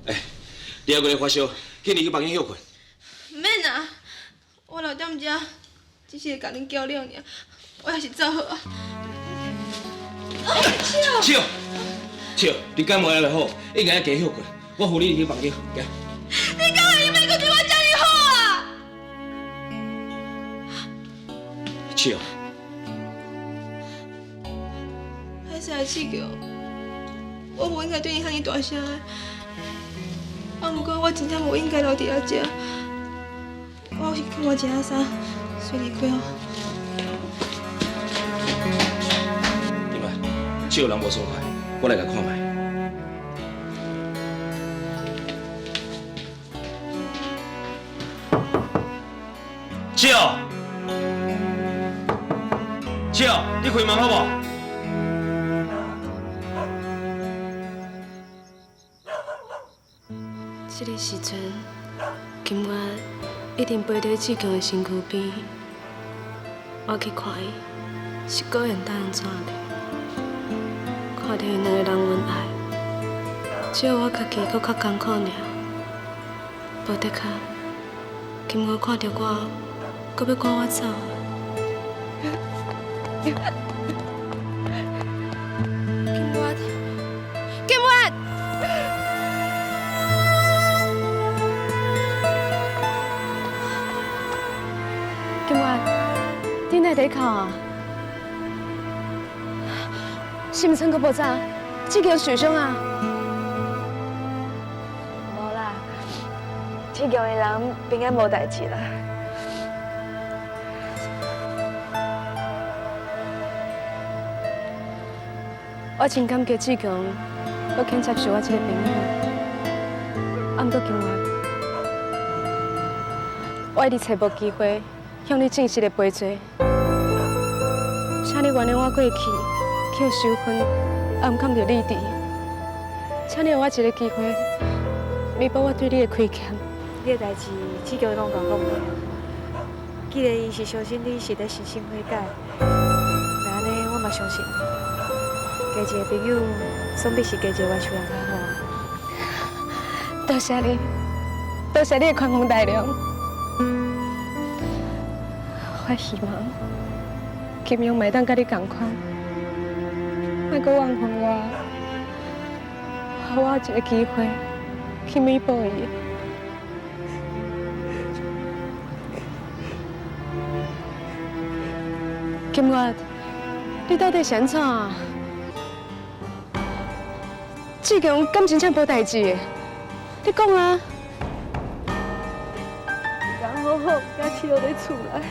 哎，你还阁咧发烧，去你去房间歇困。毋免啊，我留踮遮，只是会共恁搅扰尔，我还是走好啊。笑，笑，你感冒还袂好，应该加歇困。我扶你去房间，行。你敢会用欲阁对我遮尔好啊？笑。歹势啊，志强，我无应该对你遐尔大声的。啊，毋过我真正无应该留伫遐遮。我是去换一下衫，随离开哦。点啊？笑人无爽快，我来共看觅。笑，笑，你开门好无？这个时阵，金月一定陪伫志强的身躯边。我去看伊，是果然答应转去。看著𪜶两个人恩爱，只有我家己阁较艰苦尔。无的确，金月看著我，阁欲赶我走。金月，金月。金月，你哪会伫哭啊？是毋是阁无早？志强受伤啊？无啦，志强伊人平安无代志啦。我真感激志强，阁肯接受我这个朋友。啊，毋过金月，我一直揣无机会向你正式的赔罪，请你原谅我过去去收分，啊，毋堪著理智，请你予我一个机会，弥补我对你的亏欠。你的代志，志强拢共讲过。既然伊是相信你是咧真心悔改，那按呢，我嘛相信你。加一个朋友，总比是加一个冤仇人较好啊。多谢你，多谢你的宽宏大量。我希望金庸嘛会当佮你仝款，莫阁怨恨我，予我一个机会去弥补伊。金月，你到底是按怎啊？志强敢真正无代志？你讲啊！人好好，佮饲落咧厝内。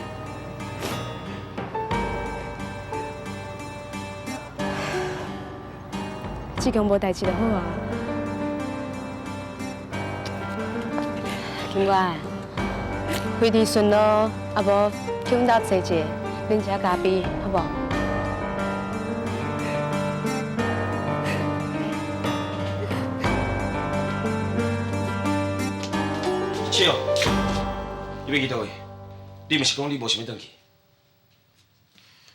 志强无代志就好啊。金月，回伫顺路，啊无去阮兜坐坐，啉一下咖啡，好无？笑，你欲去佗位？你毋是讲你无想欲转去？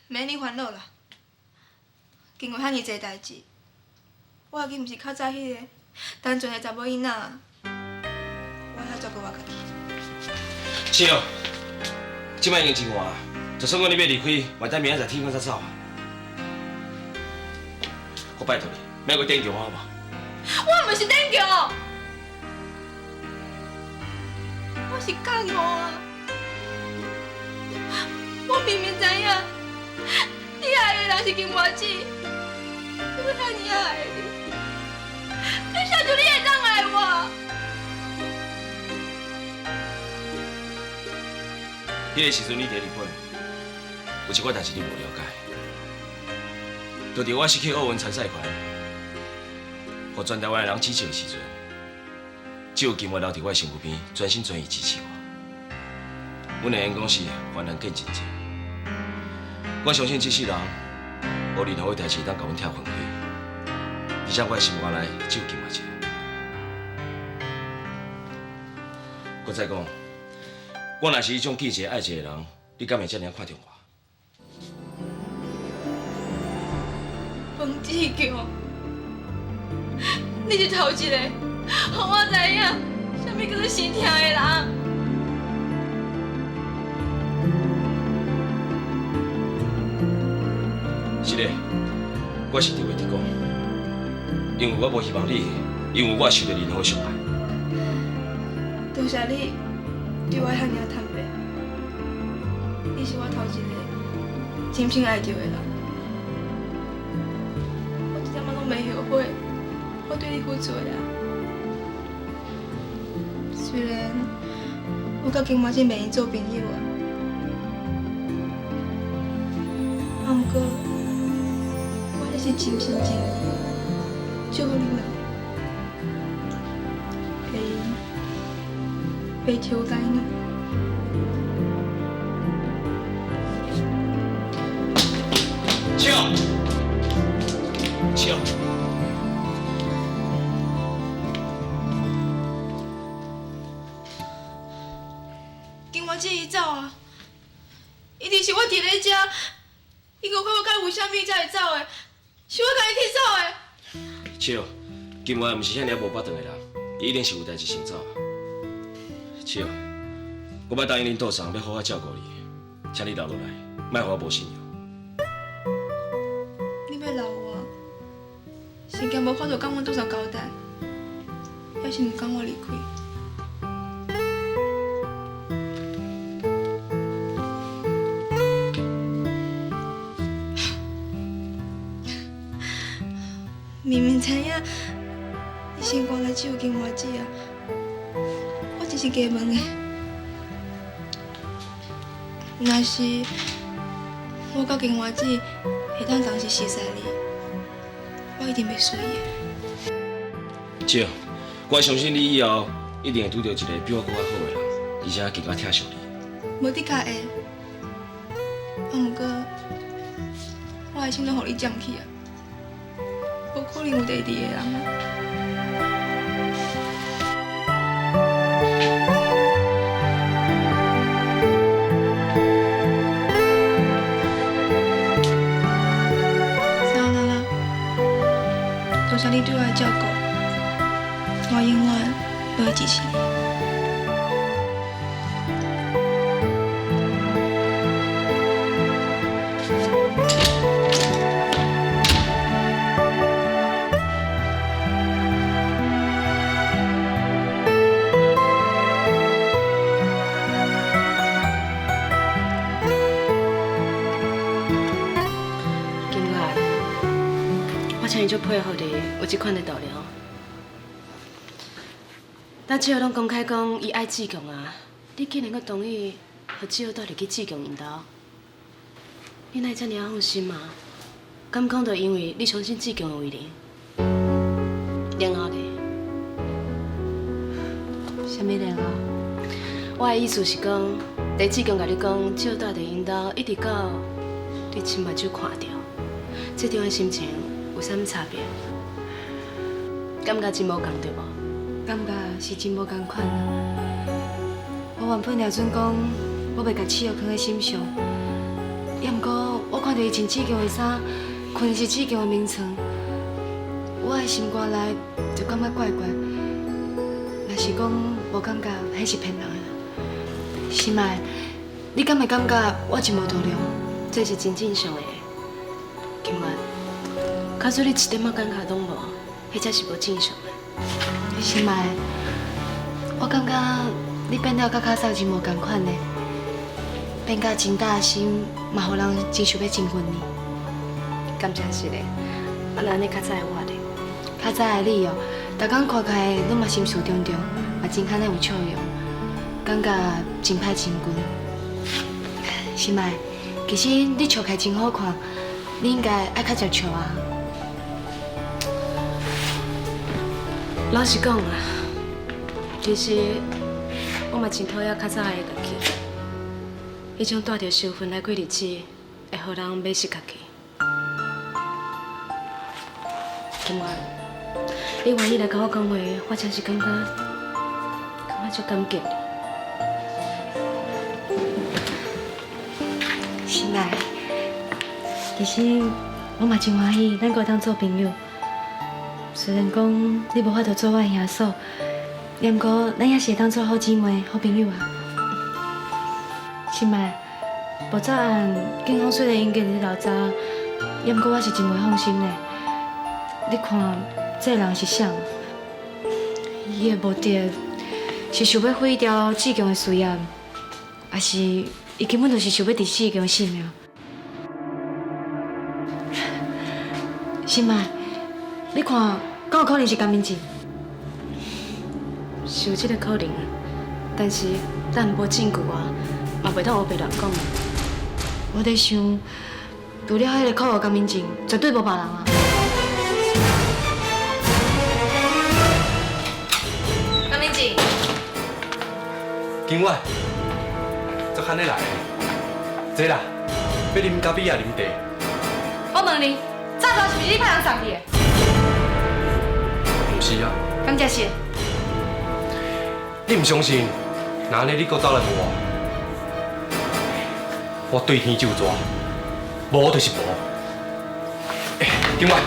免你烦恼啦。经过遐尔济代志，我已经毋是较早彼个单纯的查某囡仔，我会晓照顾我家己。笑，这摆已经真晚，就算讲你欲离开，嘛等明仔载天光才走啊。我拜托你，莫阁勉强我好无？我毋是勉强，我是觉悟啊！我明明知影，你爱的人是金花子，我遐尔爱你，可啥人像你會當愛我？彼个时阵你伫日本，有一寡代志你无了解。就伫我失去奥运参赛权，予全台湾的人指责的时阵，只有金月留伫我身躯边，全心全意支持我。阮会用讲是患难见真情。我相信这世人无任何的代志当共阮拆分开，而且我的心肝内只有金月一个。阁再讲，我若是彼种见一个爱一个人，你敢会遮尔仔看重我？冯志强，你是头一个，予我知影啥物叫做心疼的人。是的，我是直话直讲，因为我无希望你，因为我受到任何伤害。多谢你对我遐尔坦白，你是我头一个真心爱著的人。我一点仔拢袂后悔，我对你付出的啊。虽然我佮金华姊袂用做朋友啊，啊，毋过我这是真心真意祝福恁两个，会白头偕老。笑，笑。金华姊伊走啊，一定是我伫咧遮，伊误看我佮为啥物才会走的，是我共伊踢走的。笑，金华毋是遐尔无腹肠的人，伊一定是有代志先走。笑，我捌答应恁道长欲好好照顾你，请你留落来，莫予我无信用。你欲留我，是惊无法度共阮道长交代，抑是毋甘我离开？明明知影你心肝内只有金华姊啊，我真是加问的。若是我佮金华姊会当同时熟似你，我一定袂随伊的。笑，我相信你以后一定会拄著一个比我阁较好的人，而且更加疼惜你。无的确会，啊，毋过我的心拢予你占去啊，无可能有第二个人啊。さよなら，多谢你对我的照顾，我永远都会支持你。金月，我请伊足配合你，有这款的度量。咱志豪拢公开讲伊爱志强啊，你竟然阁同意予志豪带入去志强𪜶兜，你哪会遮尔仔放心啊？敢讲就因为你相信志强的为人？然后呢？啥物然后？我的意思是讲，第志强共你讲，志豪蹛伫𪜶兜，一直到你亲目睭看著，这种的心情有啥物差别？感觉真无仝对无？感觉是真无仝款啊！我原本掠准讲，我袂共志豪囥佇心上，也毋过我看著伊穿志强的衫，睏的是志强的眠床，我的心肝内就感觉怪怪。若是讲无感觉，彼是骗人的啦。心爱，你敢会感觉我真无度量？这是真正常的，金月，假使你一点仔感觉拢无，彼才是无正常的。心爱，我感觉你变了佮较早真无仝款呢，变甲真大心，嘛予人真想欲亲近你。敢真是咧？啊，那按呢较早的我咧？较早的你哦，逐工看起来拢嘛心事重重，嘛真罕咧有笑容，感觉真歹亲近。心爱，其实你笑起来真好看，你应该爱较常笑啊。老实讲啦，其实我嘛真讨厌较早的家己，彼种带著仇恨来过日子，会予人迷失家己。金月，你愿意来佮我讲话，我真是感觉足感激。心爱，其实我嘛真欢喜，咱阁会当做朋友。虽然讲你无法度做我的兄嫂，也毋过咱也是会当做好姊妹、好朋友啊。心爱，爆炸案警方虽然已经伫咧调查，也毋过我是真袂放心的。你看，这个人是啥？伊的目的是想欲毁掉志强的事业，抑是伊根本就是想欲置志强的性命？心爱，你看，敢有可能是江明志？是有这个可能啊，但是咱无证据啊，嘛袂当乌白乱讲。我伫想，除了彼个可恶江明志，绝对无别人啊。江明志，金婉，足罕你来，坐啦，欲啉咖啡抑啉茶？我问你，炸弹是毋是你派人送去的？毋是啊。敢才是？你毋相信？那按呢你阁走来问我？我对天咒蛇，无就是无。欸，金婉，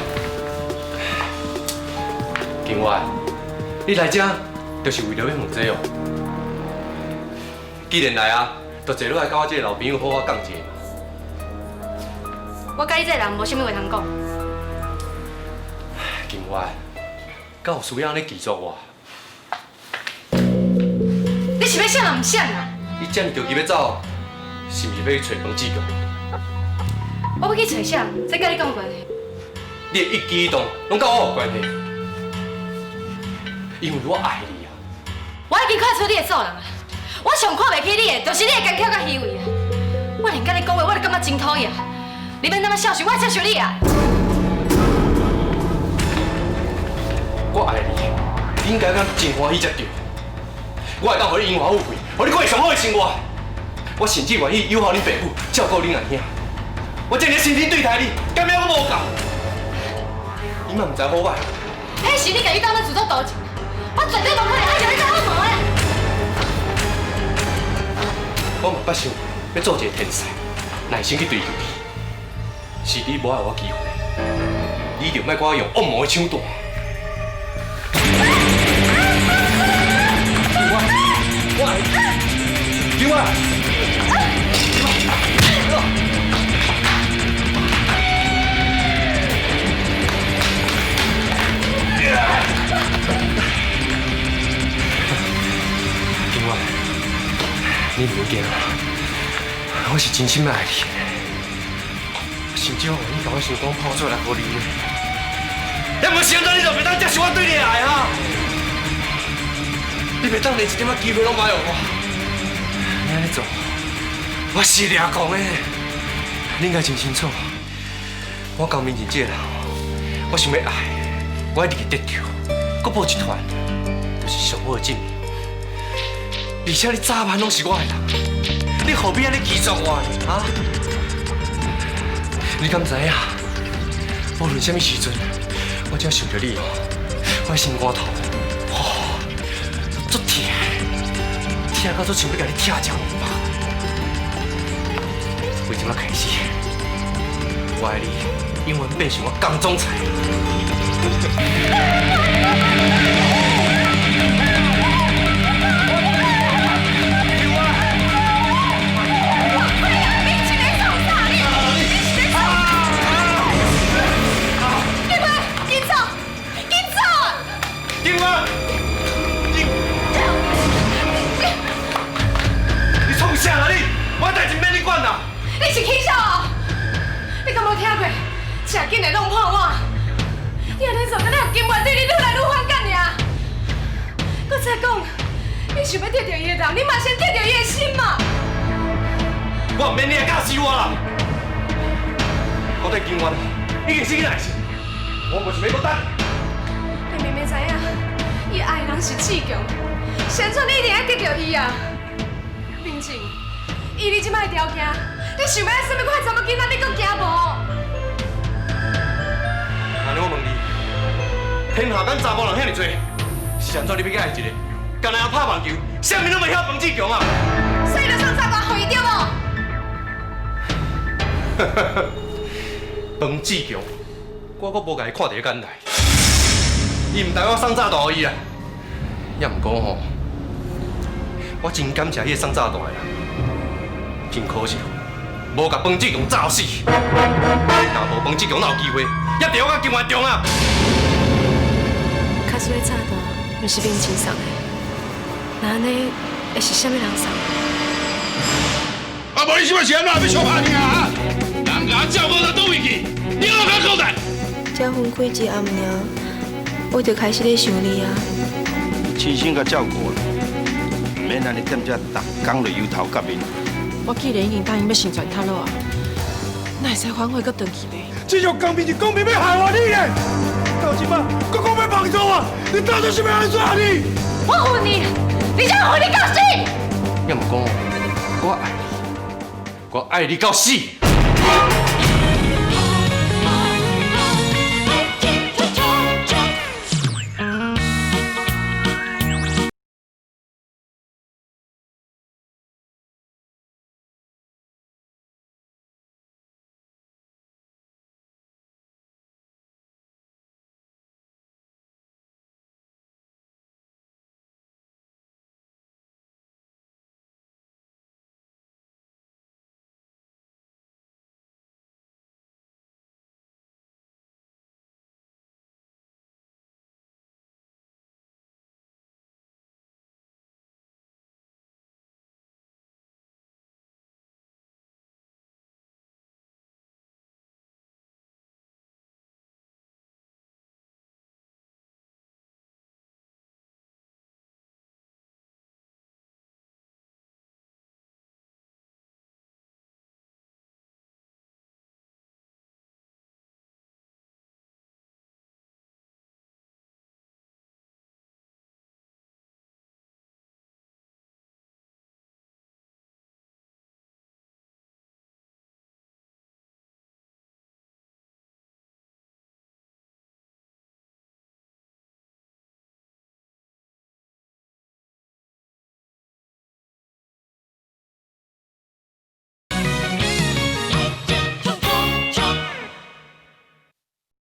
金婉，你来遮就是为了欲问这哦？既然来啊，就坐落来佮我这个老朋友好好讲一下嘛。我佮你这个人无啥物话通讲。金婉，敢有需要按呢拒绝我？你是欲啥人毋啥啦？你遮尔著急欲走，是毋是欲去揣彭志强？我欲去揣啥，这佮你敢有关系？你的一举一动拢佮我有关系，因为我爱你啊！我已经看出你的做人啊！我上看袂起你的，就是你的奸巧佮虚伪啊！我连佮你讲话，我都感觉真讨厌。你免那么孝顺，我会接受你啊！我爱你，你应该感真欢喜才对。我会当予你荣华富贵，予你过上好的生活。我甚至愿意友好恁爸母，照顾恁阿兄。我这尔深情对待你，敢还阁无够？你嘛毋知好歹。彼是你家己当作自作多情，我绝对无可能爱上你这恶魔的。我嘛捌想欲做一个天才，耐心去追求你，是你无爱予我机会，你就莫阁我用恶魔的手段。我爱你，金婉。金婉，你毋免惊，我是真心爱你，甚至我愿意共我心肝破出来予你。也无想到你就袂当接受我对你的爱哈！你袂当连一点仔机会拢无予我，你按呢做，我是掠狂的。你应该真清楚，我江明静这个人，我想欲爱，我一定会得著。国宝集团就是上好的证明。而且你早晚拢是我的人，你何必按呢拒绝我呢？啊？你敢知影？无论啥物时阵，我只要想著你哦，我的心肝头，哦，足疼，疼到足像欲共你拆一两百。从这摆开始，我爱你，永远变成我江总裁。金婉，你创啥啦你？我代志免你管啦。你是起笑哦？你敢无听过？车紧会弄破碗。你按呢做，敢若金婉对你愈来愈反感尔。再讲，你想欲得著伊的人，你嘛先得著伊的心嘛。我毋免你來教示我啦。我對金元已經失去耐性，我無想欲閣等。你明明知影，伊愛的人是志強，是按怎你一定愛得著伊啊？明靜，以你這擺的條件，你想欲愛啥物款查某囡仔，你閣驚無？按呢我問你，天下間查某人遐爾濟，是按怎你欲去愛一个？干焦會拍網球，啥物攏袂曉彭志強啊！所以就送炸彈予伊對無？彭志強，我閣無共伊看佇咧眼內，伊毋但我送炸彈予伊啊，也毋過吼，我真感謝彼個送炸彈的人，真可惜，無共彭志強炸死。若無彭志強，哪有機會？也佇我佮金元中啊！假使彼炸彈毋是明晴送的，那按呢會是啥物人送的？啊，無你這擺是按怎欲相拍爾啊？人共我照顧到佗位去，你閣較交代？才分開一暗爾，我就開始咧想你啊。親身共照顧，毋免按呢踮遮逐工就憂頭結面。我既然已經答應欲成全塔洛啊，哪會使反悔閣轉去咧？這場公平是公平欲害我你咧，到這擺閣講欲幫助我，你到底是欲按怎你？我恨你，而且恨你到死！也毋過，我愛你，我愛你到死。